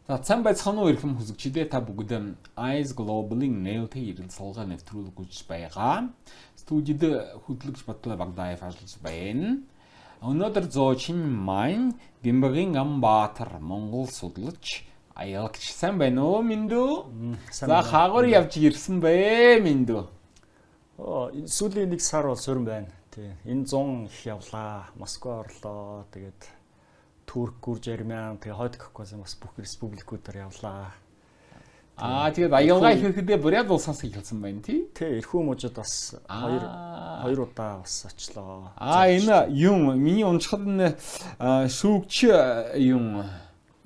За сайн байцгаана уу эрхэм хүсэгчдээ, та бүгд Eyes Global-ийн нээлттэй ярилцлага нэвтрүүлэг үзэж байгаа. Студид хөтлөгч Батлаа Багдаев ажиллаж байна. Өнөөдөр зоочин маань Бимбагийн Амбаатар, Монгол судлаач, аялагч. Сайн байна уу, Миндүү? За, хаагур явж ирсэн бэ, Миндүү? Оо, сүүлийн нэг сар бол сөрөн байна. Тий. Энэ 100 их явлаа. Москва орлоо. Тэгээд Турк, Гүрж, Армян, тэгээ Хойд Кавказын бас бүх республикуудаар явлаа. Аа, тэгээд аялгаа ихэхдээ Бурят улсаас эхэлсэн байна, тий? Тий, Эрхүү мужид бас хоёр удаа бас очлоо. Аа, энэ юм миний уншихад нь шүүгч юм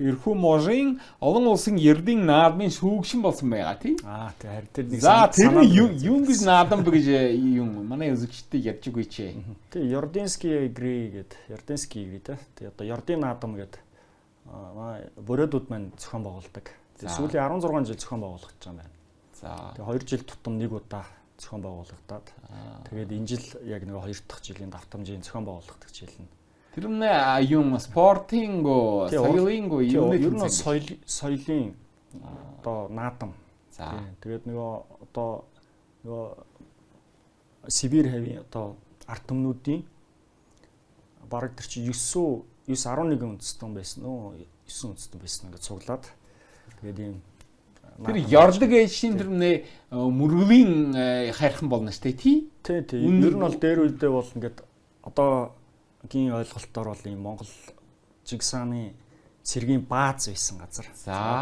Эрхүү мужийн олон улсын ердийн наадмын шүүгшин болсон байгаа, тий? Аа, тий, харин тэр нэг За, тэр нь юм гэж наадам бэ гэж юм манай үзэгчдэд ярьж өгөөч. Тий, Ёрдинский игры гэд, Ёрдинский игры, тий. Тий, одоо Ёрдын наадам гэд манай бүрээдүүд маань зохион байгуулдаг. Тэгээ сүүлийн 16 жил зохион байгуулагдаж байгаа юм байна. Тэгээ 2 жил тутам нэг удаа зохион байгуулагдаад. Тэгээд энэ жил яг нэг хоёр дахь жилийн давтамжийн зохион байгуулагдах жил нь. Тэр нь юм спортын соёлын юм, ер нь соёл, соёлын одоо наадам. Тэгээд нөгөө одоо нөгөө Сибирь хавийн одоо ард түмнүүдийн бараг тэр чи 9 9 11 үндэстэн байсан уу, 9 үндэстэн байсан, ингээд цуглаад тэгээд ийм Тэр ёрлог ээжийн тэр нэ мөргөлийн хайрхан болно шүү дээ, тий? Тий. Ер нь бол дээр үедээ бол ингээд одоо гийн ойлголтоор бол ийм Монгол Чингис хааны цэргийн бааз байсан газар.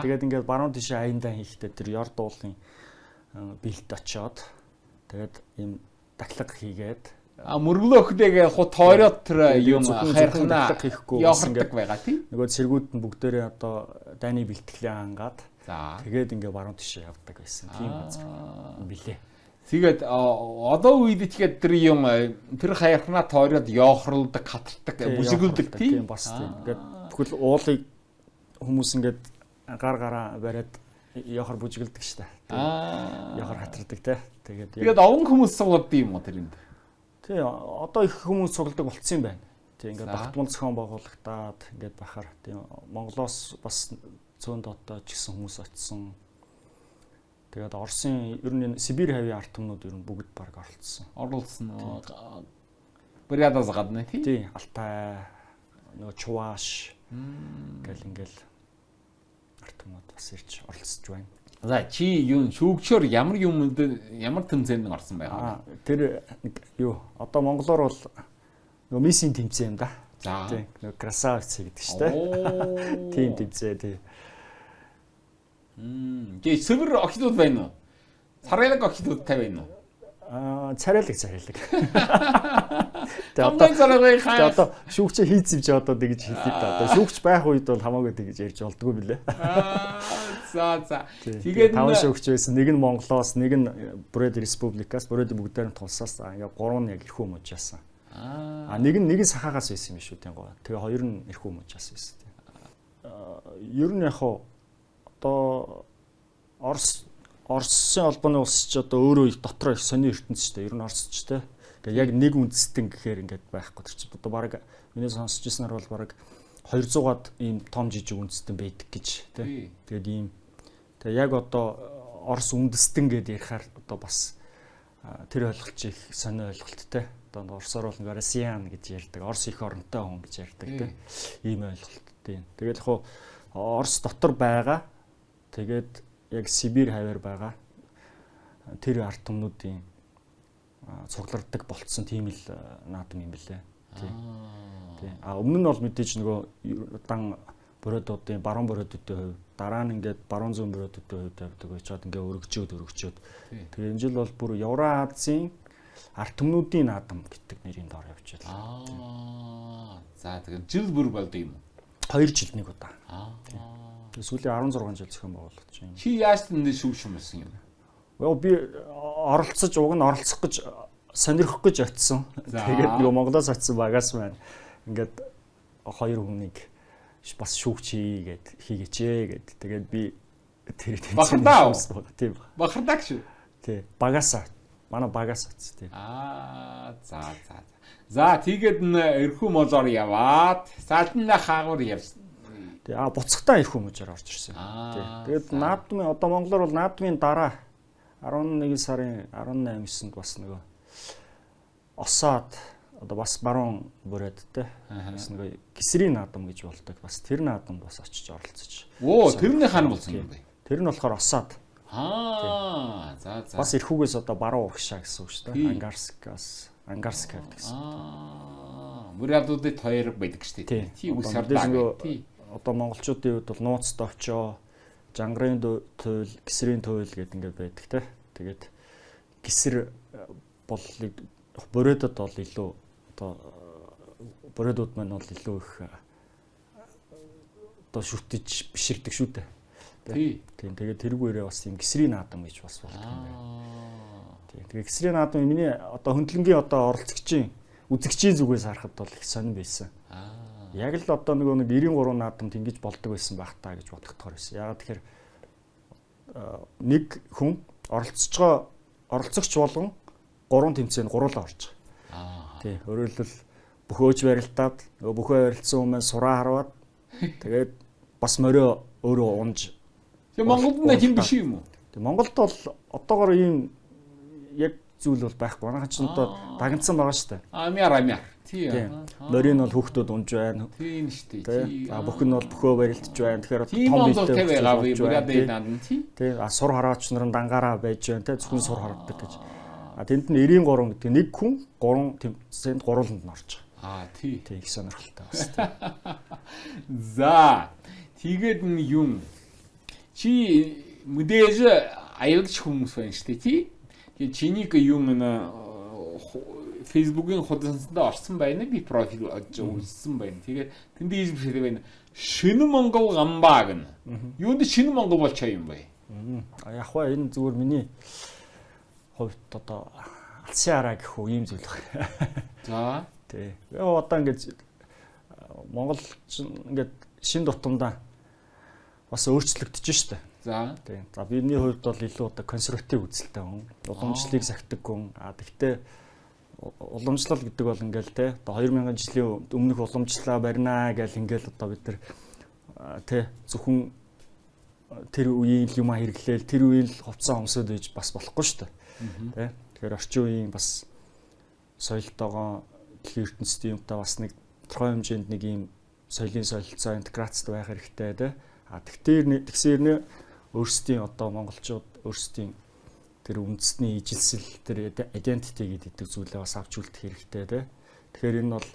Тэгээд ингээд баруун тишээ аяндаа хийхдээ тэр ёрд уулын бэлт очиод тэгээд ийм дахлага хийгээд А, мөргөлөө өхдөг хуу тойроод тэр юм хайрханаа хийхгүй явахдаг байгаа, тий? Нөгөө цэргүүд нь бүгдээрээ одоо дайны бэлтгэлээ хангаад тэгээд ингээ баруун тишээ явдаг байсан тийм газар билээ. Тэгээд одоо үед тэгээд тэр юм тэр хайрханаа тойроод ёохролдог, хатардаг, бүжиглдэг, тий? Тийм, бас тийм. Ингээд бүхэл уулыг хүмүүс ингээд гар гараа бариад ёохор бүжиглдэг штэ. Ёохор хатардаг, те. Тэгээд тэгээд овон хүмүүс цуглаад юм уу тэрэнд? Тий, одоо их хүмүүс цугладаг болцсон юм байна. Тий, ингээд тогтмол зохион байгуулагдаад ингээд бахаар тий, Монголоос бас цөөн дотоо ч гэсэн хүмүүс очсон. Тэгээд Оросын, ер нь Сибирь хавийн ард түмнүүд ер нь бүгд баг оролцсон. Оролцсон. Бурятаас гадна, тий? Тий, Алтай, нөгөө Чуваш гэл ингээл ард түмнүүд бас ирж оролцож байна. За, чи юу шүүгчөөр ямар юм ямар тэмцээнд орсон байгаа вэ? Тэр нэг юу одоо монголоор бол нөгөө миссийн тэмцээн юм да. Тий, нөгөө красавица гэдэг шүү дээ. Тийм тэмцээн, тий. Гээ цэвэр охидууд байна уу? Царайлаг охидуудтай байна уу? Аа, царайлаг царайлаг. Тэгээ одоо царайлаг хаа. Тэгээ одоо шүүгчээ хийц юм чи одоо тэгж хэлээ да. Одоо шүүгч байх үед бол хамаагүй тэгж ярьж болдгоо билээ. За за. Тэгээд таван шүүгч байсан. Нэг нь Монголоос, нэг нь Бүрээд Республикаас, Бүрээд бүгдээр нь тулсаас, ингээ гурав нь яг Эрхүү мужаас. Аа, нэг нь Сахаагаас байсан юм шүү дээ гоо. Тэгээ хоёр нь Эрхүү мужаас байсан. Ер нь яг хуу одоо Оросын холбооны улс ч одоо өөрөө дотроо их сони ертөнц шүү дээ. Ер нь Орос ч те. Ингээд яг нэг үндэстэн гэхээр ингээд байхгүй тэр чинь. Одоо бараг миний сонсч ирснээр бол бараг 200-аад ийм том жижиг үндэстэн байдаг гэж те. Тэгээд ийм тэгээ яг одоо Орос үндэстэн гэдээ ярихаар одоо бас тэр ойлголт их сони ойлголттой. Одоо Оросоор бол нэг Россиян гэж ярьдаг. Орос их оронтой хүн гэж ярьдаг те. Ийм ойлголттой. Тэгээд яг хуу Орос дотор байгаа. Тэгээд яг Сибирь хаваар байгаа тэр ард түмнүүдийн цуглардаг болцсон тийм л наадам юм билээ. Тий. Тий. А өмнө нь бол мэдээж нөгөө дан бүрээдүүдийн, баруун бүрээдүүдийн хувьд, дараа нь ингээд баруун зүүн бүрээдүүдийн хувьд явдаг байчаад ингээд өргөжөөд өргөжөөд. Тэгээ энэ жил бол бүр Евроазийн ард түмнүүдийн наадам гэдэг нэрийн доор явж байна. Аа. За, тэгээд жил бүр болдог юм уу? 2 жилд нэг удаа. Аа. Сүүлийн 16 жил зохион байгуулагдаж байна. Чи яаж тэнд шүүгч байсан юм? Йоо, би оролцож, уг нь оролцох гэж, сонирхох гэж очисон. Тэгээд нөгөө Монголоос очисон багаас маань ингээд хоёр хүнийг бас шүүгч хийгээд хийгээч гээд тэгээд би тэр тэмцээнд шүүсэн. Тийм. Бахардаг шүү. Тий. Багаасаа. Манай багаас очсон, тий. Аа, за за за. За, тэгээд Эрхүү молоор яваад Сална хаагур явсан. Тий, буцагтаа эрхүү мужаар орж ирсэн. Тий. Тэгээд наадмын одоо монголоор бол наадмын дараа 11 сарын 18-нд бас нөгөө Осаад одоо бас баруун бүрээд те. Бас нөгөө гисрийн наадам гэж болдог. Бас тэр наадамд бас очиж оролцож. Оо, тэрний хаана болсон юм бэ? Тэр нь болохоор Осаад. Аа, за за. Бас эрхүүгээс одоо баруун урагшаа гэсэн үг шүү дээ. Ангарскаас Ангарск хавьд гэсэн. Аа, Мурадуудад хоёр байдаг шүү дээ. Тий, үс хардаа. Тий. Одоо монголчуудын хувьд бол нууц товчоо, жангарын туйл, гисрийн туйл гэдэг ингээд байдаг те. Тэгээд гисэр бол бүрээдэд бол илүү одоо бүрээдүүд маань бол илүү их одоо шүтэж биширдэг шүү дээ. Тийм. Тэгээд тэргүүрээ бас юм гисрийн наадам гэж бас болдог юм байна. Тийм. Тэгээд гисрийн наадам миний одоо хөндлөнгийн одоо оролцогчийн үзэгчийн зүгээс харахад бол их сонин байсан. Яг л одоо нөгөө нэг 93 наадамд ингэж болдог байсан байх та гэж бодогдохоор байсан. Яагаад тэгэхээр нэг хүн оролцож байгаа оролцогч болгон гурван тэмцээнд гуруулаа орж байгаа. Тий. Өөрөөр хэлбэл бөхөөж барилдаад нөгөө бөхөө барилдсан хүмүүс сураа харваад тэгээд бас морио өөрөө унж. Тэгээ Монголд нэ тийм биш юм уу? Тэг Монголд бол одоогор ийм яг зүйл бол байхгүй. Манайхан ч одоо дагнцсан байгаа шүү дээ. Амиар амиар. Тий. Морин бол хүүхдүүд унж байна. Тийм шүү дээ. За бүх нь бол бөхөө барилдаж байна. Тэгэхээр том биетэй байгаа. Тий. А сур хараач нар нь дангаараа байж байна те. Зөвхөн сур хараддаг гэж. А тэнд нь 93 гэдэг нэг хүн 3 тэмцээнд гурвууланд нь орж байгаа. А тий. Тий, их сонирхолтой бас. За. Тэгээд нь юм. Чи мэдээж аялагч хүмүүс байна шүү дээ тий. Тэгээ чинийг юм нэ Facebook-ийн хуудасанд орсон байна. Би профил үзсэн байна. Тэгээд тэнд ийж бичээд байна. Шинэ Монгол гамбаа гэнэ. Юунд шинэ Монгол болчихоо юм бэ? Яг ба энэ зүгээр миний хувьд одоо алсын хараа гэх үү ийм зүйл байна. За. Тий. Яг одоо ингээд Монгол ингээд шин тутамдаа бас өөрчлөгдөж штэ. За. Тийм. За бидний хувьд бол илүү одоо консерватив үзэлтэй хүн, уламжлалыг сахидаг хүн. А тэгтээ уламжлал гэдэг бол ингээл те одоо 2000 жилийн өмнөх уламжлалаа барина гэл ингээл одоо бид нар те зөвхөн тэр үеийн л юм хэрэглээл тэр үеийн л хувцас өмсөд байж бас болохгүй шүү дээ. Тэ. Тэгэхээр орчин үеийн бас соёлтойгоо дэлхийн ертөнцийн юмтай бас нэг тодорхой хэмжээнд нэг ийм соёлын солилцоо интеграцид байх хэрэгтэй те. А тэгтээ тэгсээр нэ өөрсдийн одоо монголчууд өөрсдийн тэр үндэсний ижилсэл тэр identity гэдэг зүйлээ бас авч үлдэх хэрэгтэй те. Тэгэхээр энэ бол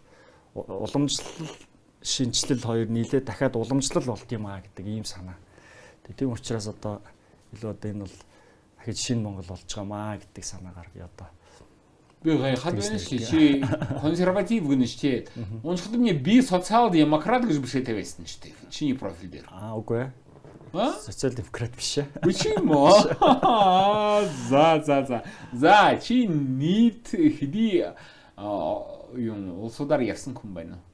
уламжлал шинэчлэл хоёр нийлээ дахиад уламжлал болт юм аа гэдэг ийм санаа. Тийм учраас одоо илүү одоо энэ бол дахиж шинэ Монгол болж байгаа маа гэдэг санаагаар би одоо би гайхаад байна шүү. Чи консерватив гэнэ шүү. Уншихад миний би социал демократ гэж бишээ тавьсан шүү дээ. Чиний профил дээр. Аа үгүй ээ. Социал демократ биш ээ. Биш юм уу? За за за. За чи нийт хэдий юм улсуудаар явсан хүн байна уу?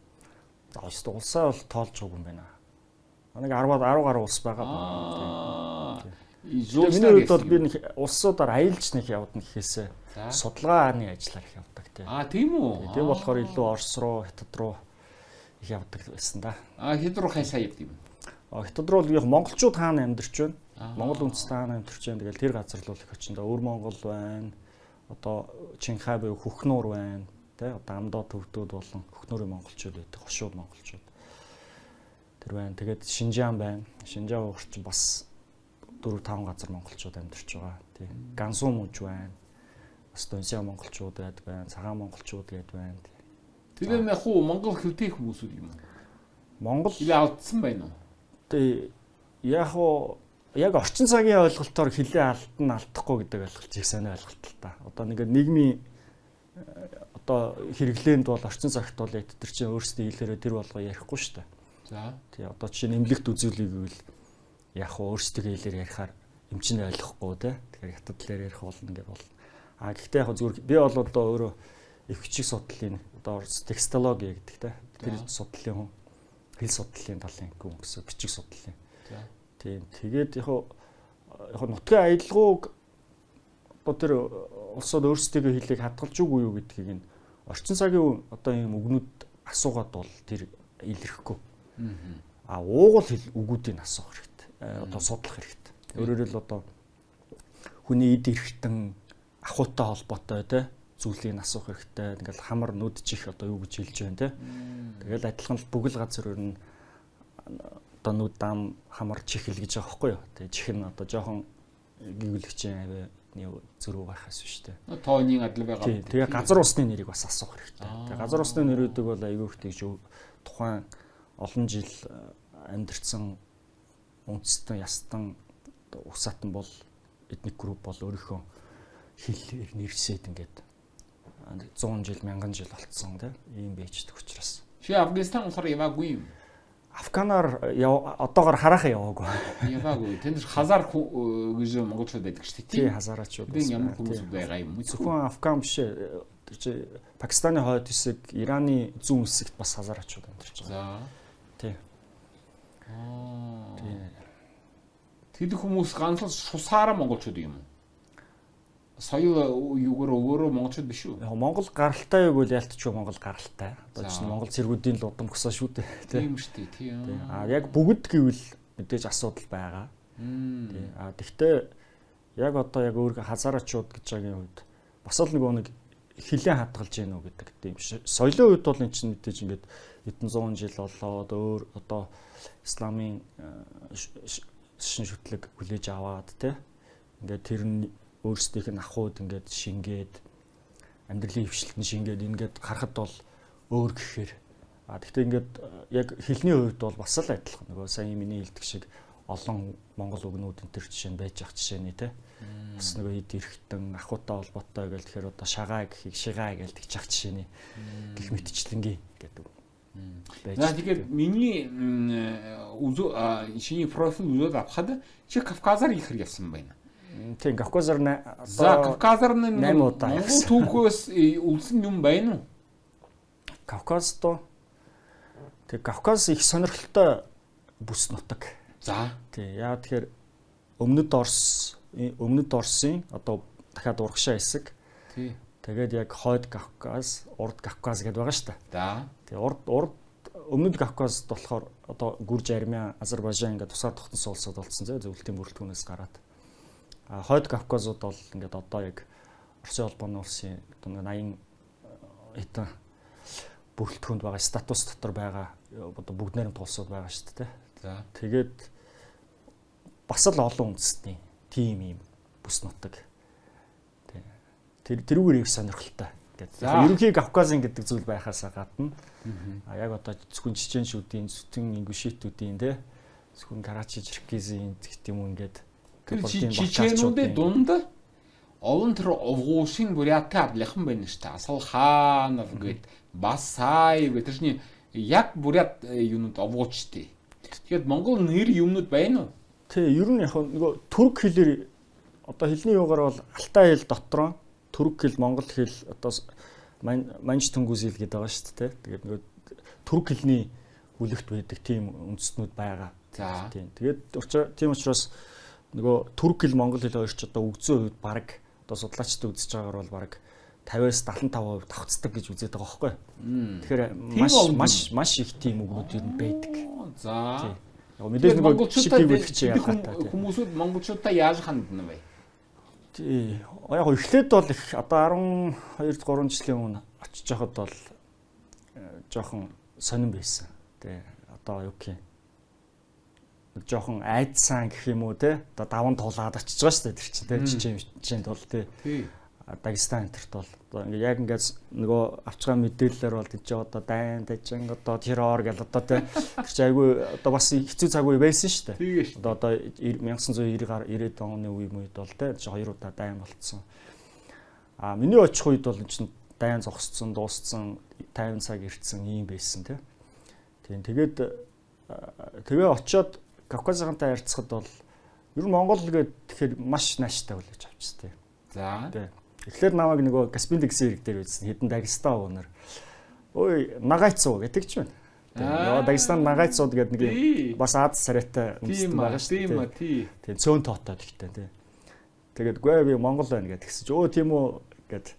За өстө улсаа бол тоолж байгаагүй юм байна. Нэг 10 10 гаруй улс байгаа. Миний хувьд бол би нэг улсуудаар аялж нэг явдана гэхээсээ судалгааны ажиллаар их явдаг тий. А тийм үү? Тийм болохоор илүү Орос руу, Хятад руу их явдаг байсан да. А Хятад руу хайсаа явд юм. Хятад руу яг монголчууд хаана амьдарч байна? Монгол үндэстэн хаана амьдарч байна? Тэгэл тэр газар руу их очино. Өвөр Монгол байна. Одоо Чинхай буюу Хөхнуур байна. Тэ одоо Амдоо төвдүүд болон Хөхнуурын монголчууд байдаг, хошууд монголчууд. Тэр байна. Тэгээд Шинжаан байна. Шинжаан уурч бас 4-5 газар монголчууд амьдарч байгаа. Тий. Гансуу мужи байна. Бас Донсиа монголчууд байдаг байна. Цагаан монголчууд гэдэг байна. Тэгээд яг хуу монгол хэлтэй хүмүүсүүд юм уу? Монгол хилээ алдсан байна уу? Тий. Яг хуу яг орчин цагийн ойлголтоор хилээ алдна алдахгүй гэдэг ойлголт их сайн ойлголт л та. Одоо нэг нийгмийн одоо хэрэглээнд бол орчин цагт бол яг тэр чинь өөрсдийн хэлээрээ тэр болго ярихгүй шүү дээ. За. Тий. Одоо жишээ нь эмнэлэгт үзүүлэх гэвэл яг хуу өөрсдөө хэлээр ярихаар эмчин ойлгохгүй те. Тэгэхээр хятад хэлээр ярих болно гэдэг бол. А гэхдээ яг зүгээр би бол одоо өөрөө их бичиг судлалын одоо текстологи гэдэг те. Тэр судлалын хүн хэл судлалын талын хүн гэсэн бичиг судлалын. За. Тийм. Тэгээд яг нутгийн аялгауг одоо тэр улсууд өөрсдийнхөө хэлийг хадгалж үгүй юу гэдгийг нь орчин цагийн одоо ийм үгнүүд асуугаад бол тэр илэрхгүй. А уугуул хэл үгүүдийг асуух хэрэгтэй. Одоо судлах хэрэгтэй. Өөрөөр хэл одоо хүний эд эрхтэн ахуйтай холбоотой те зүйлийг асуух хэрэгтэй. Ингээл хамар нүд чих одоо юу гэж хэлж байна те. Тэгэл адилхан л бүгэл газар өөр нь одоо нүд дам хамар чихэл гэж байгаа байхгүй юу. Тэгээ чих нь одоо жоохон гүйглэгчийн авианы зөрүү байхаас биш үү. Тооны адил байгаа. Тэгээ газар усны нэрийг бас асуух хэрэгтэй. Тэгээ газар усны нэрүүдийг бол айгүй их тэгж тухайн олон жил амьдэрсэн үндэстэн, ястан, усаатан бол этник групп бол өөрийнхөө хэл нэрсээд ингээд 100 жил, 1000 жил болцсон тийм ийм байждаг учраас. Чи Афганистан улсаар яваагүй юм? Афганаар одоогор хараахан яваагүй. Яваагүй. Тэнд хазар гэж монголчууд байдаг шүү дээ. Тий, хазараачууд. Би ямар хүмүүс байгаа юм? Зөвхөн Афган биш ээ. Тэр чи Пакистаны хойд хэсэг, Ираны зүүн хэсэгт бас хазараачууд амьдарч байгаа. За. Тий. Аа. Тий. Тэд хүмүүс ганц л шусаараа монголчууд юм уу? Соёл юугаар өөрөө монголчууд биш үү? Яг Монгол гаралтай юу гэвэл ялтчгүй Монгол гаралтай. Одоо чинь Монгол цэргүүдийн л удам госоо шүү дээ. Тийм шүү дээ. Тийм. А яг бүгд гэвэл мэдээж асуудал байгаа. Тийм. А тэгтээ яг одоо яг өөр хазараачууд гэж байгаагийн хувьд бас л нөгөө нэг хилэн хадгалж гэнэ үү гэдэг тийм. Соёлын хувьд бол эн чинь мэдээж ингээд хэдэн зуун жил болоод өөр одоо исламын шин шүтлэг хүлээж аваад те ингээд тэр нь өөрсдийнх нь ахуйд ингээд шингээд амьдралын хвшилт нь шингээд ингээд харахад бол өөр гэхээр а тэгтээ ингээд яг хэлний хувьд бол бас л адилхан нөгөө сайн миний хэлдэг шиг олон монгол үгнүүд энэ төр жишээ нь байж ах жишээ нэ те бас нөгөө эд эрхтэн ахуйтай холбоотой гэл тэгэхээр одоо шагаа гэхийг шигаа гэл тэгж ах жишээ нэ гэх мэтчлэнгийн гэдэг. За тэгэхээр миний чиний профил үзээд авахад чи Кавказаар их хэрэг явсан байна. Тийм, Кавказаар За Кавказаар нь 8 удаа Монгол түүхөөс үлдсэн юм байна уу? Кавказ доо. Тэг Кавказ их сонирхолтой бүс нутаг. За. Тий, яа тэгэхээр өмнөд Оросын одоо дахиад урагшаа хэсэг. Тий. Тэгээд яг хойд Кавказ, урд Кавказ гэдээ байгаа шүү дээ. За. Тий, урд өмнөд Кавказд болохоор одоо Гүрж, Армия, Азербайджан ингээд тусгаар тогтносон улсууд болсон зэ зөвлөлтийн бүрэлдэхүүнээс гараад. А хойд Кавказууд бол ингээд одоо яг Оросын холбооны улсын одоо 80 хэдэн бүрэлдэхүүнд байгаа статус дотор байгаа одоо бүгд найрамдах улсууд байгаа шүү дээ. За. Тэгээд бас л олон үндэстний тийм юм бүс нутаг. Тий. Тэрүүгээр их сонирхолтой. За. Ерөнхий Кавказын гэдэг зүйл байхаасаа гадна а яг одоо зөвхөн чеченчүүдийн, зүтэн ингушитүүдийн тий зөвхөн Карачи, Черкизийн гэх юм уу ингээд Тэр чеченүүдийн дунд олон тэр овгуушийн буряттай адилхан байна шүү дээ. Асалхаанов гэд Басаев гэдэг тэрний яг бурят юунууд овгуучтэй. Тэгэхээр Монгол нэр юмнууд байна уу? Тий, ер нь яг нөгөө түрк хэлээр одоо хэлний юугаар бол алтай хэл дотроо түрк хэл, монгол хэл одоо манж түнгүс хэл гэдэг байгаа шүү дээ. Тэгээд нөгөө түрк хэлний бүлэгт байдаг тийм үндэстнүүд байгаа. За. Тийм. Тэгээд тийм учраас нөгөө түрк хэл, монгол хэл хоёр ч одоо үгзэн хувьд баг одоо судлаачдад үзэж байгаагаар бол баг 50-аас 75% давхцдаг гэж үзээд байгаа байхгүй. Тэгэхээр маш маш маш их тийм үгнүүд ер нь байдаг. За. Яг мэдээж нөгөө шиг хийгүүлэх чи ялгаатай. Хүмүүсүүд монголчуудаа яаж хандна вэ? Тий. Яг эхлээд бол их одоо 12 3 жилийн өмнө очиж байхад бол жоохон сонирн байсан. Тий. Одоо юу гэх юм. Жоохон айдсан гэх юм уу те. Одоо даван тулаад очиж байгаа шүү дээ тэр чинь те. Чечен тул те. Тий. Дагестан энтерт бол одоо ингээ яг ингээд нөгөө авч байгаа мэдээллээр бол тийч одоо дайн тажин одоо террор гэл одоо те тэр чи айгүй одоо бас хэцүү цаг үе байсан шүү дээ. Одоо 1990 90-ад оны үе үед бол те чи хоёр удаа дайн болцсон. А миний очих үед бол эн чинь дайн зогсцсон, дууссан, 50 цаг ирсэн ийм байсан те. Тийм тэгээд тэгээ очиод Кавказынхантай харьцахад бол ер нь Монгол гээд тэгэхээр маш нааштай хүлээж авчихсан те. За. Тэ. Эхлээд намайг нөгөө Каспийн дэлгэсэн хэрэг дээр үзсэн. Хэдэн Дагестан өвнөр. Ой, нагайцуу гэдэг ч байна. Нөгөө Дагестан нагайцууд гэдэг нэг бас Аз царайтай үндэстэн байгаа шүү дээ. Тийм аа, тий. Тийм, цөөн тоотой гэхдээ тий. Тэгээд гүй би Монгол байна гэд тэгсэн чи өө тийм үү гэд.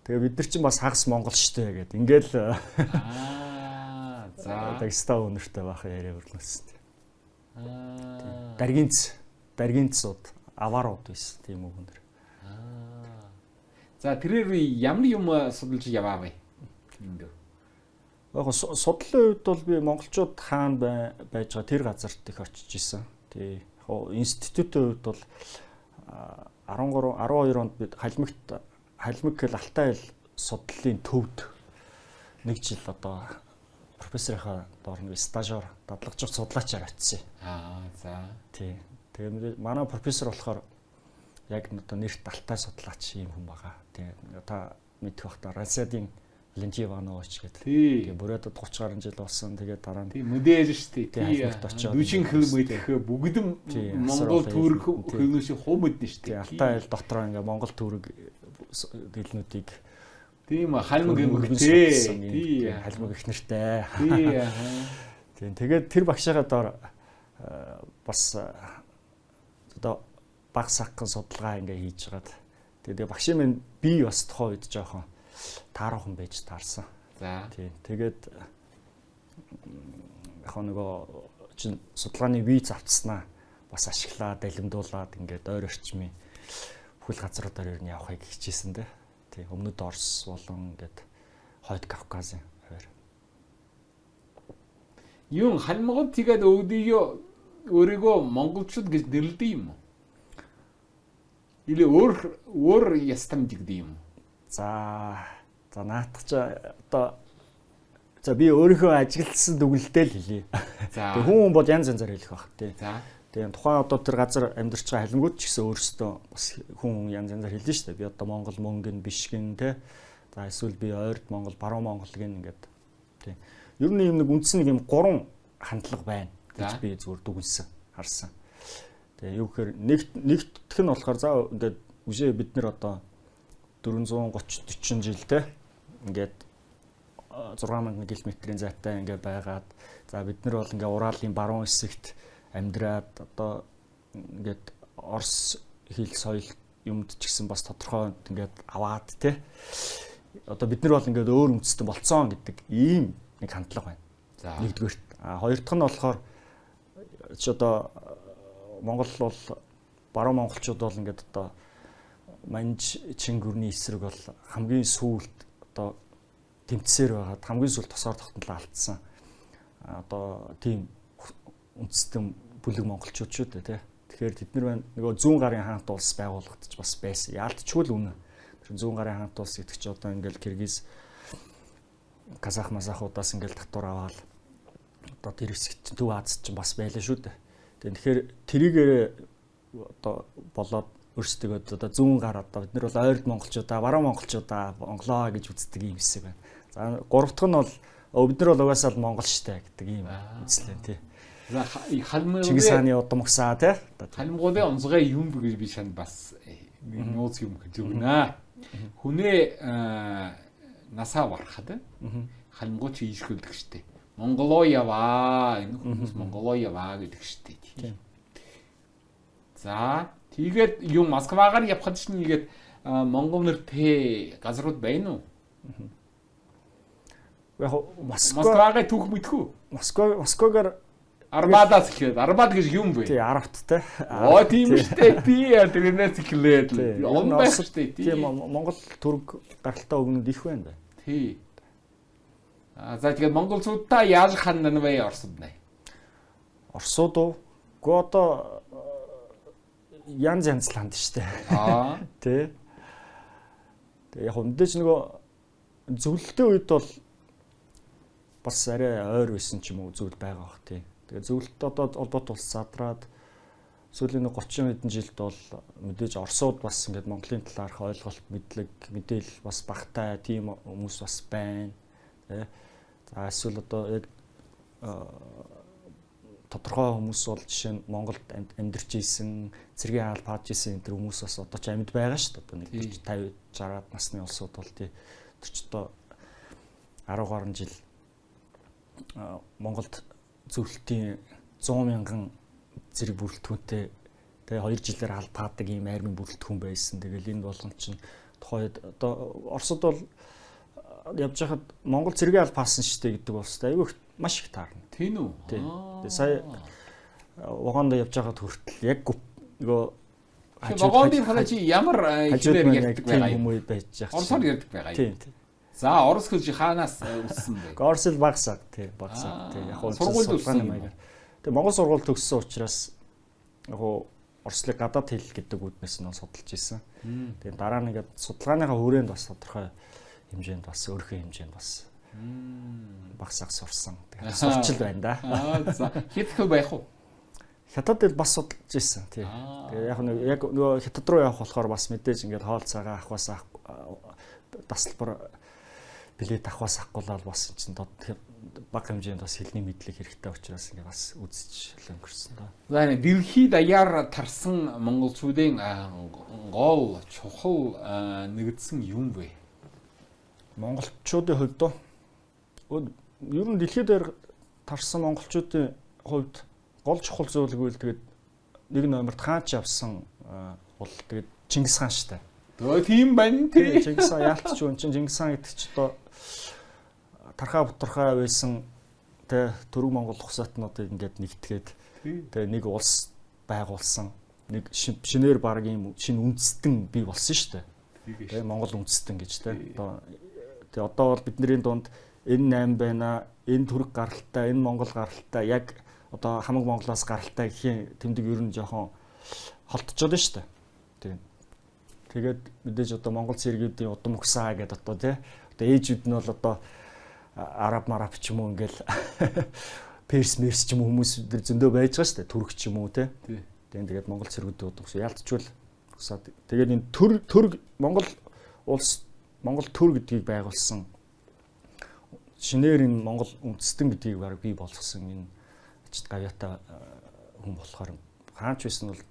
Тэгээ бид нар чинь бас хагас Монгол шүү дээ гэд. Ингээл Аа, За. Дагстан өнөртэй баахан яриа өрнөсөн. Аа. Даргинц, даргинцууд, аваарууд байсан тийм үгнэр. Аа. За, тэрээр ямар юм судалж яваа вэ? Энд. Яг судлалын хувьд бол би монголчууд хаана байж байгаа тэр газарт их очиж исэн. Тий. Яг институтийн хувьд бол 13 12 онд бид Халимагт, Халимаг гэл Алтай хэл судлалын төвд нэг жил одоо профессорынхаа доор нэг стажер дадлагжих судлаачаар очив. Аа, за. Тий. Тэгээ манай профессор болохоор яг одоо нэрт Алтай судлаач юм хүн байгаа. Тий. Та мэдэх бах та, Расадын Валентин Иванович гэдэг. Тэгээ бүрээд 30 гаруй жил болсон. Тэгээ дараа нь Тий, мэдээж шүү дээ. Тий, Халимагт очиод Нүжин хэл мэдэх бүгдэн Монгол түрк хэлнүүш хуу мэднэ шүү тий дээ. Алтай хэл дотроо ингээ Монгол түрэг хэлнүүдийг Тийм, халимаг юм өргөн тий. судалсан юм. Тий. Тий, Халимаг их нэртэй. Тий. Аха. Тийм, тэгээд тэр багшийнхаа доор бас одоо баг сагхан судалгаа ингээ хийж хагаад тэгээд багшийн минь би бас тухайн үед жоохон тааруухан байж таарсан. За. Тийм, тэгээд яг нөгөө чин судалгааны виз авцснаа бас ашиглаад далимдуулаад ингээд ойр орчмын бүхэл газруудаар ер нь явахыг хичээсэн дээ. Тийм, өмнөд Орос болон ингээд Хойд Кавказын хойр. Юун халимгууд тэгээд өөдийгөө өөрийгөө монголчууд гэж нэрлэдэг юм уу? Или өөр өөр яс тамжигд юм уу? За за, наатах чи одоо за би өөрийнхөө ажигласан дүгнэлтээ л хэлье. За. Тэгээ хүн бол янз янзаар хэлэх бах тий. За. Тэгээ тухайн одоо тэр газар амьдарч байгаа халимгууд ч гэсэн өөрсдөө бас хүн янз янзаар хэлнэ шүү дээ. Би одоо Монгол мөнгөн биш гин тий. За, эсвэл би ойрд Монгол, баруун Монгол гин ингээд тий. Ер нь юм нэг үндсэн нэг юм гурван хандлага байна гэж За. би зүгээр дүгнсэн, харсан. Тэгээ юу гэхээр нэгтгэх нь болохоор за ингээд үжээ бид нар одоо 430 40 жил те ингээд 6000 км-ийн зайтай ингээд байгаад, за бид нар бол ингээд Уралын баруун хэсэгт амьдраад одоо ингээд Орос хэл соёл юмд ч гэсэн бас тодорхой ингээд аваад те одоо бид нар бол ингээд өөр үндэстэн болцсон гэдэг ийм нэг хандлага байна. За. Нэгдүгээрт. А хоёр дахь нь болохоор чи одоо Монгол бол баруун монголчууд бол ингээд одоо Манж Чингүрний эсрэг бол хамгийн сүүлд одоо тэмцсээр байгаад хамгийн сүүлд тосоор тогтнолоо алдсан. Одоо тийм үндэстэн бүлэг монголчууд шүү дээ тий. Тэгэхээр тэд нар байна нөгөө зүүн гарын хаант улс байгуулагдчих бас байсан. Яалтчгүй л үнэ. Тэр зүүн гарын хаант улс гэдэг чи одоо ингээл Киргиз, Казах, Мазахуудаас ингээл татвар аваад одоо тэр хэсэгт чинь Төв Аз чинь бас байлаа шүү дээ. Тэгэхээр тэрийгээр одоо болоод өөрсдөө одоо зүүн гар одоо бид нар бол ойрд монголчуудаа, баруун монголчуудаа монголоо гэж үздэг ийм хэсэг байна. За, гурав дахь нь бол бид нар бол угаасаа л монгол штэ гэдэг ийм үзлээ тий. За, Чингис халимгуудын хааны удамгсаа тий. Халимгуудын онцгой юм гэж би чанд бас нууц юм гэж өгнө. Хүнээ насаа барахад халимгууд чи ийшгэлдэг штэ. Монголоо яваа. Энэ хүмүүс монголоо яваа гэдэг штэ. Тийм. За, тэгээд юм Москвагаар явхад чинь нэгээд монгол нэртэй газрууд байна уу? Яг Москва Москвагаа түүх мэдхүү. Москвагаар Армадаас эхлээд, Армад гэж юм бэ? Тий, Аравт те. Оо, тийм штэ. Тий, тэрнээс эхлээд Тий. он байх штэ. Тий. Тийм, Монгол түрг гаралтай өгнөд их байна да. Тий. А за, тэгээд монголчуудаа яаж хандана вэ Оросд нэ? Оросууд уу? Гэхдээ одоо янз янз л ханд штэ. Аа. Тий. Тэгээ яг мэдээж нөгөө зөвлөлтийн үед бол бас арай ойр байсан ч юм уу зүйл байгаа бах тий. Тэгээ зөвлөлт одоо холбоот улс задраад сүүлийн нэг 30 хэдэн жилд бол мэдээж Оросууд бас ингээд Монголын талаарх ойлголт, мэдлэг, мэдээлэл бас багтай тийм хүмүүс бас байна. Тэ. За, эсвэл одоо яг тодорхой хүмүүс бол жишээ нь Монголд амьдарч исэн, цэргийн хаал пааж исэн энэ төр хүмүүс бас одоо ч амьд байгаа шүү дээ. Одоо нэг Тий. 40 50 60-аад насны улсууд бол тий. Тэр ч одоо 10 гаруй жил Монголд зөвлөлтийн 100 мянган зэрэг бүрэлдэхүүнтэй тэгээ 2 жилээр аль паадаг ийм армийн бүрэлдэхүүн байсан. Тэгэл энэ болгон чинь тухайд одоо Оросд бол явж байхад Монгол цэргийн аль паасан шүү дээ гэдэг улстай айгүй их маш их таарна. Тийм үү? Тийм. Тэгээ сая вагонд явж байхад хүртэл яг нөгөө вагоны хараа чи ямар хэлээр ярьдаг байгаа юм бэ? Байж байгаа. Оросоор ярьдаг байгаа юм. Тийм, тийм. За, орос хэл чи хаанаас өссөн бэ? Орос хэл багсаа, тий, багсаа. Тий, яг хуу сургуульд өссөн маягаар. Тэгээ Монгол сургууль төгссөн учраас яг хуу орслыг гадаад хэл гэдэг үүднээс нь судалж исэн. Тэгээ дараа нь ингээд судалгааныхаа хүрээнд бас тодорхой хэмжээнд бас өөрийнхөө хэмжээнд бас багсаг сурсан. Тэгээ сурчил байна да. Аа, за. Хэд хэл байх вэ? Хятад хэл бас судалж исэн, тий. Тэгээ яг нэг яг нөгөө хятад руу явах болохоор бас мэдээж ингээд хоол цагаа авахаас тасалбар билет авахаас авахгүйл бас эн чинь бага хэмжээнд бас хэлний мэдлэг хэрэгтэй учраас ингээд бас үзэж өнгөрсөн доо. За, дэлхийд даяар тарсан монголчуудын гол чухал нэгдсэн юм вэ? Монголчуудын хувьд ер нь дэлхийд даяар тарсан монголчуудын хувьд гол чухал зүйл гэвэл тэгээд нэг номерт хаач явсан бол тэгээд Чингис хаан штэ. Тэгээ тийм байна тий. Чингис хаан яалтч үн чинь Чингис хаан гэдэг чи одоо тархаа бутархаа байсан тэ төрөг Монгол ухсаатнуудыг ингээд нэгтгээд тэ нэг улс байгуулсан нэг шинээр баг юм шинэ үндэстэн бий болсон штэ. Тэ Монгол үндэстэн гэж тэ. Одоо тэ одоо бол бидний дунд энэ 8 байна, энэ түрк гаралтай, энэ монгол гаралтай яг одоо хамаг Монголоос гаралтай гэхийн тэмдэг ер нь жоохон холдчиход байна шүү дээ. Тийм. Тэгээд мэдээж одоо Монгол цэргүүдийн удам угсаа гэдэг одоо тий. Одоо ээжүүд нь бол одоо араб мараб ч юм уу ингээл перс мерс ч юм уу хүмүүс зөндөө байж байгаа шүү дээ. Түрк ч юм уу тий. Тийм. Тэгээд Монгол цэргүүдийн удам угсаа яалтчвал угсаа. Тэгээд энэ төр Монгол улс Монгол төр гэдгийг байгуулсан шинээр энэ Монгол үндэстэн гэдгийг баг бий болгосон энэ ачид гавьяатай хүн болохоор хаач байсан бол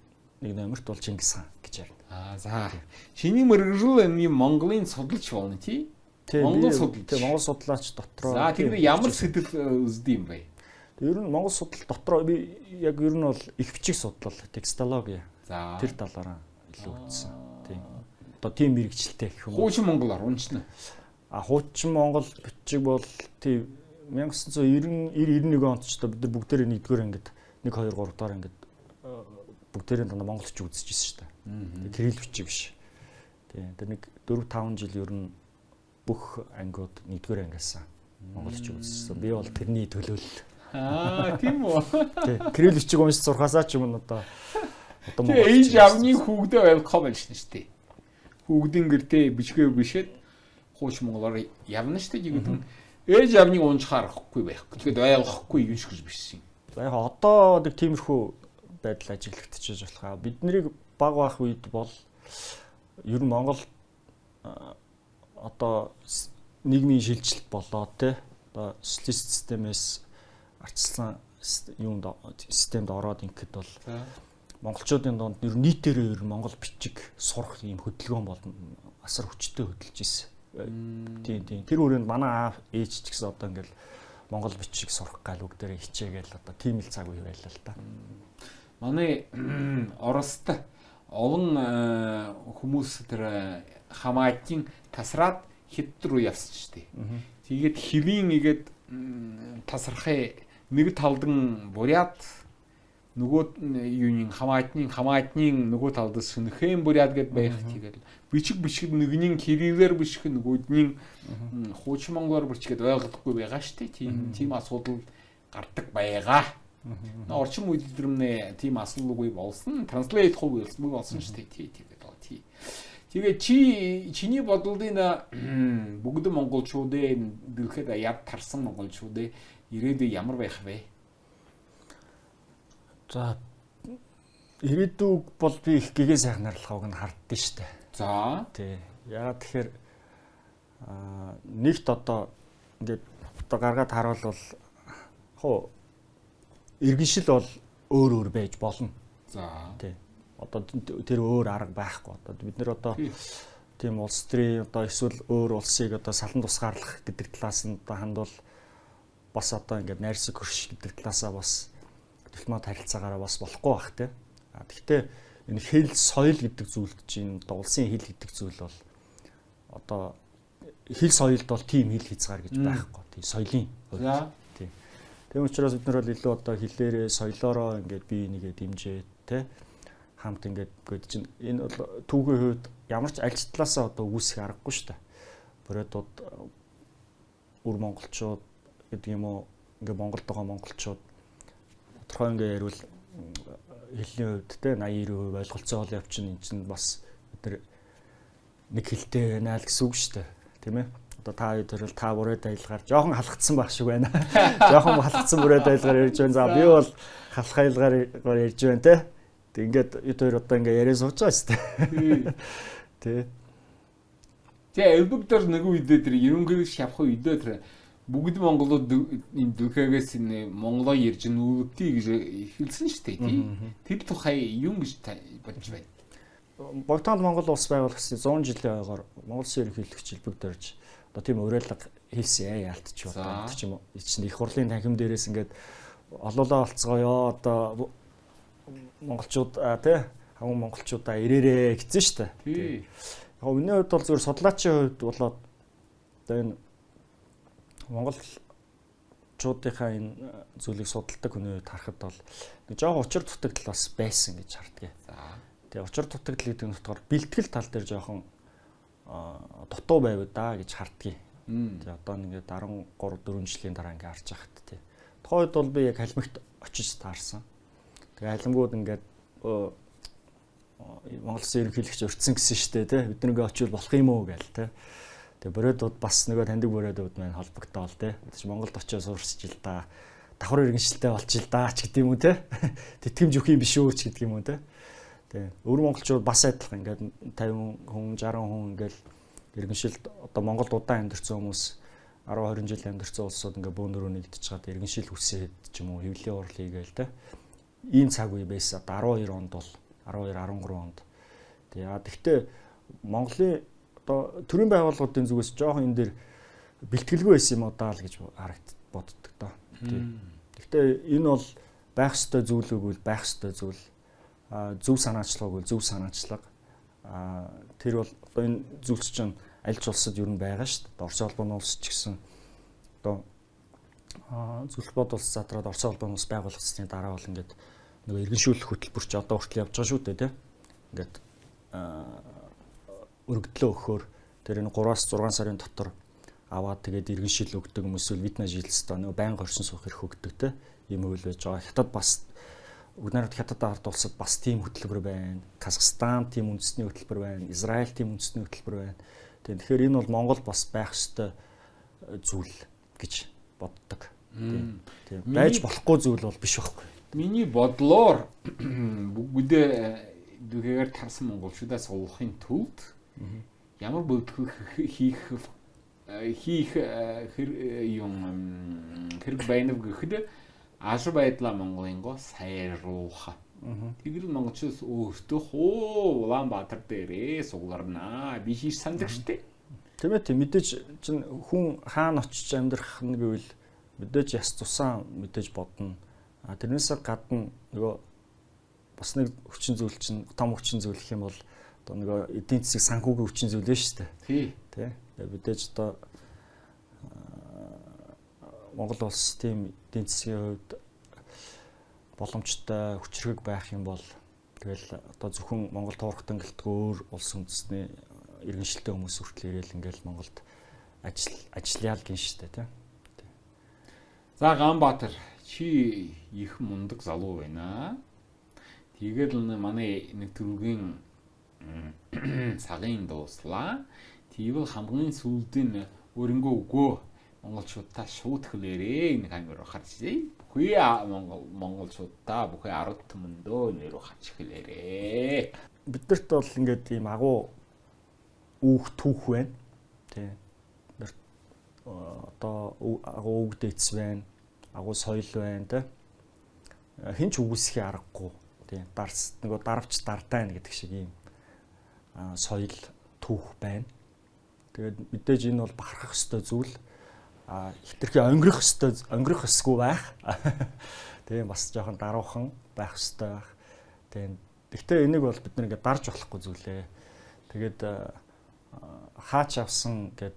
нэг номерт бол Чингис хаан гэж ярина. Аа, за. Чиний мөргөрл энэ Монголын судалч болно тий? Монгол судалч. Тий, Монгол судлаач дотроо. За, тэр ямар сэдв үздэг юм бэ? Ер нь Монгол судлал дотроо би яг ер нь бол их бичиг судлал, текстологи. За. Тэр талаараа илүү үзсэн. Тийм. Одоо тийм мэрэгчлээ гэх юм. Хуучин монголоор уншина. А хуучин монгол бичиг бол тий 1990 91 онд ч одоо бид нар бүгдээрээ нэгдүгээр ангид 1 2 3 дугаар ангид бүгдээрээ дандаа монгол бичиг үзэж ирсэн шүү дээ. Кирилл бичиг биш. Тийм. Тэр нэг 4 5 жил ер нь бүх ангиуд нэгдүгээр ангиас монгол бичиг үзчихсэн. Би бол тэрний төлөөлөл. Аа, тийм үү. Тий. Кирилл бичиг уншиж сурхаасаа ч юм одоо монгол бичиг. Ээж авны хүүгдээ ойлгох байж шнэ шүү дээ. Хүүгдийн гэртээ бичгээ бишээд хууч монголоор явна шүү дээ. Гэдэг ээж авныг уншихаар ахгүй байхгүй. Тэгэхэд ойлгохгүй юм шиг биш юм. За яг одоо нэг тиймэрхүү байдал ажиглагдчихэж болох. Бид нарыг баг байх үед бол ер нь Монгол одоо нийгмийн шилжилт болоо те. Одоо социалист системээс арчилсан юунд системд ороод ингэхэд бол монголчуудын дунд ер нь нийтээрээ ер нь монгол бичиг сурах ийм хөдөлгөөн бол асар хүчтэй хөдөлж ирсэн. Тийм тийм. Тэр хүрээнд манай аав ээж ч гэсэн одоо ингээл монгол бичиг сурах гал бүгдээрээ хичээгээл одоо тийм л цаг үе байлаа л та. Манай Орост олон хүмүүс тэр хамаатын тасраад хэд рүү явсан ч тийм. Тэгээд хэвийн игээд тасрахыг нэг талдан бурят нөгөө юунин хамаатны нөгөө талд сөнхэн бурят гэд байх тэгэл бичиг нэгний кириллээр бичиг нөгөөдний хуучин монголоор бичгээд ойлгохгүй байгаа шүү дээ. Тийм асуудал гардаг байгаа. Орчин үед дэрмнэ тийм асуудалгүй болсон. Транслейт хувь болсон шүү дээ. Тий тэгээд тий. Тэгээ чиний бодлын бүгд монголчуудын дэлхийд яд тарсан монголчуудын ирээдүй ямар байх вэ? За ирээдүйг бол би их гэгээ сайхнарлахыг нь хардсан шүү дээ. За тий. Яагаад тэгэхээр нэгт одоо ингээд одоо гаргаад харуул бол хуу иргэншил бол өөр өөр байж болно. За тий. Одоо тэр өөр арга байхгүй. Одоо бид нэр одоо тийм улс төрийн одоо эсвэл өөр улсыг одоо салан тусгаарлах гэдэг талаас нь одоо хандвал бас одоо ингээд найрсаг хөрш гэдэг талаасаа бас дипломат харилцаагаараа бас болохгүй бах те. А тэгтээ энэ хэл соёл гэдэг зүйлд чинь одоо улсын хэл гэдэг зүйл бол одоо хэл соёлд бол тийм хэл хязгаар гэж байхгүй. Тийм соёлын хувьд. Тийм. Тийм учраас бид нар бол илүү одоо хэлээрээ, соёлоороо ингээд бие бинийгээ дэмжээ те хамт ингээд гээд чинь энэ бол түүхийн хувьд ямар ч аль ч талаасаа одоо үүсэх аргагүй шүү дээ. Бориодууд, үр монголчууд гэдэг юм уу, ингээд Монголд байгаа монголчууд тодорхой ингээд яриул хэлний хувьд те 80 90% ойлголцоол явчихна. Энэ чинь бас бид нар нэг хэлтэй байна л гэсэн үг шүү дээ. Тийм ээ. Одоо та хоёр төрөл та бүрээд аялгаар жоохон халахцсан байх шиг байна. Жоохон халахцсан бүрээд аялгаар ярьж байна. За би бол халах аялгаар ярьж байна те. Тэг ингээд бид хоёр одоо ингээд яриа сууж байгаа шүү дээ. Тэ. Тэгээ элбэгдэр нэг үедээ тэр ерөнхийлөгч явах үедээ тэр бүгд монголууд энэ дэлхийгээс энэ монголоо ярьж нүүлгдий гэж хэлсэн шүү дээ тий. Тэр тухай юм гэж бодож байна. Богдонд Монгол улс байгуулагдсан 100 жилийн ойгоор Монгол Улсын ерөнхийлөгч элбэгдэрж одоо тийм уриалга хийсэн яалтч одоо ч юм уу. Чинь их хурлын танхим дээрээс ингээд олоолаа олцгоё одоо монголчууд тий хаман монголчуудаа ирээрээ гэсэн шүү дээ. Тий. Яг миний хувьд бол зөвхөн судлаачийн хувьд болоод одоо энэ монголчуудынхаа энэ зүйлийг судалдаг хүний хувьд харахад бол нэг жоохон учир дутагдал бас байсан гэж харддаг. За. Тэгээ учир дутагдал гэдэг нь болохоор бэлтгэл тал дээр жоохон дутуу байв да гэж харддаг. Тэгээ одоо ингээд 13 4 жилийн дараа ингээд харж байхад тий. Тухайн үед бол би яг халимагт очиж таарсан. Тэгээ халимгууд ингээд Монгол Улсын ерөнхийлөгч урьдсан гэсэн штэ тий. Бид нэг очивол болох юм уу гээл тий. Тэгээ бориодууд бас нөгөө таньдаг бориодууд маань холбогдоол тий. Бид чи Монголд очиж сурч ил да. Давхар иргэншилтэй болчих ил да ч гэдэг юм уу тий. Тэтгэмж өгөх юм биш үү ч гэдэг юм уу тий. Тэгээ өвөр монголчууд бас адилхан ингээд 50 хүн 60 хүн ингээд иргэншилд одоо Монголд удаан амьдарсан хүмүүс 10 20 жил амьдарсан улсууд ингээд бөөнөрөө нэгдэж чад иргэншил үсээд ч юм уу хэвлэлийн урал хийгээл тий. Ийм цаг үе байсан. Одоо 12 онд бол 12 13 онд. Тэгээ тэгтээ Монголын одоо төрийн байгууллагуудын зүгээс жоохон энэ дэр бэлтгэлгүй байсан юм уу даа л гэж харагд боддог доо. Тэгтээ энэ бол байх ёстой зүйл үгүй байх ёстой зүйл. Зөв санаачлага үгүй зөв санаачлага. Тэр бол одоо энэ зүйлс чинь аль ч улсад ер нь байгаа шүү дээ. Оросын холбооны улс ч гэсэн одоо Зүлх бод улс задраад Оросын холбооны улс байгуулагдсны дараа бол ингээд нөгөө иргэншүүлэх хөтөлбөр чи одоо хүртэл явж байгаа шүү дээ тий. Ингээд өргөдлөө өгөхөөр тэр энэ 3-6 сарын дотор аваад тэгээд иргэншил өгдөг юм эсвэл вид нажилстаа нөгөө байнга оршин суух эрх өгдөг тий. Ийм хууль байж байгаа. Хятад бас Угнард Хятад ард улсад бас тийм хөтөлбөр байна. Казахстан тийм үндэсний хөтөлбөр байна. Израиль тийм үндэсний хөтөлбөр байна. Тэгэхээр энэ бол Монгол бас байх ёстой зүйл гэж боддог. Тийм. Байж болохгүй зүйл бол биш байхгүй. Миний бодлоор бүгдээ дүгээр тарсан монголчуудаас суулгахын тулд ямар бүлтгэл хийх хийх юм хэрэг байна вэ гэхэд ажар байдлаа Монголынго сайруулах. Тэгэл монголчууд өөртөө хуу Улаанбаатар дээрээ сугларнаа. Би хийж сандаг штэ. Тийм ээ, тийм мэдээж чинь хүн хаана очиж амьдрах нь гэвэл мэдээж яс тусаа мэдээж бодно. А тэрнээсээ гадна нөгөө бас нэг хүчин зүйл чинь том хүчин зүйл гэх юм бол одоо нөгөө эдийн засаг санхүүгийн хүчин зүйл нь шүү дээ. Тий. Тэ. Мэдээж одоо Монгол улс тийм эдийн засгийн хувьд боломжтой хүчрхэг байх юм бол тэгэл одоо зөвхөн Монгол туурхтан гэлтгүй өөр улс үндэсний иргэншилтэй хүмүүс хүртэл ирээл ингээл Монголд ажил ажиллаяал гин штэ тий. За Ганбаатар чи их мундаг залуу байна. Тэгээд л манай нэг төрөгийн цагийн дууслаа. Тэгвэл хамгийн сүүлд нь өөрөнгөө үгөө монголчуудаа шууд хэлээрээ энэ камер руу харж бүхий монгол монголчуудаа бүхий ард түмэндөө нэр рүү харж хэлээрээ. Биднэрт бол ингээд ийм агуу үүх түүх байна. Тий. Биднэрт одоо агуу үг дээц байна. Агуу соёл байна тий. Хин ч үгүйсэхийн аргагүй. Тий. Дарс нөгөө даравч дардаа гэдэг шиг ийм соёл түүх байна. Тэгээд мэдээж энэ бол бахархах ёстой зүйл. Хитрхи онгирох ёстой, онгирох ёсгүй байх. Тийм бас жоохон даруухан байх ёстой байх. Тийм. Гэхдээ энийг бол бид нэг дарж болохгүй зүйлээ. Тэгээд хаач авсан гэд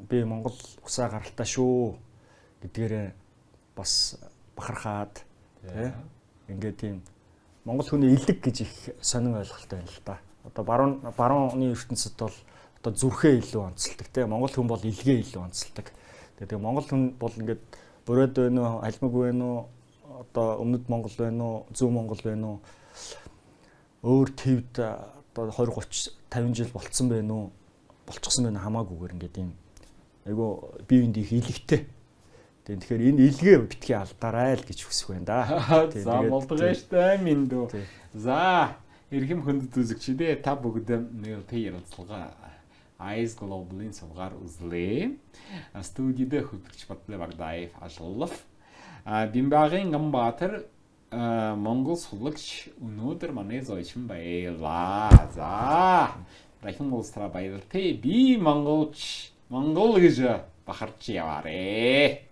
би Монгол усаа гаралтай шүү гэдгээрээ Бас бахархаад, тий, ингээд тийм Монгол хүний элэг гэж их сонин ойлголт байна л да. Одоо барууны ертөнцид бол одоо зүрхээ илүү онцолдог, тий. Монгол хүн бол элгээ илүү онцолдог. Тэгээ Монгол хүн бол ингээд бүрээд байна уу, халимаг байна уу, одоо өмнөд Монгол байна уу, зүүн Монгол байна уу, өөр твд одоо 20 30 50 жил болцсон байна уу, болчихсон байна хамаагүйгээр ингээд ийм айгу бие биендээ их элэгтэй. Тэгэхээр энэ элгээ битгий алдаарай л гэж хүсэх байна да. За, болдгоо штэ минь дүү. За, эрхэм хүндэт үзэгчдээ, та бүгд нээлттэй ярилцлага Eyes Global-ын сувгаар үзлээ. Студид хөтлөгч Батлай Багдаев ажиллав. Бимбагийн Ганбаатар, Монгол сулагч, өнөөдөр манай зочин байлаа. За, дахин уулзлаа, баяртай. Би монголч, монгол гэж бахарч яваарэ.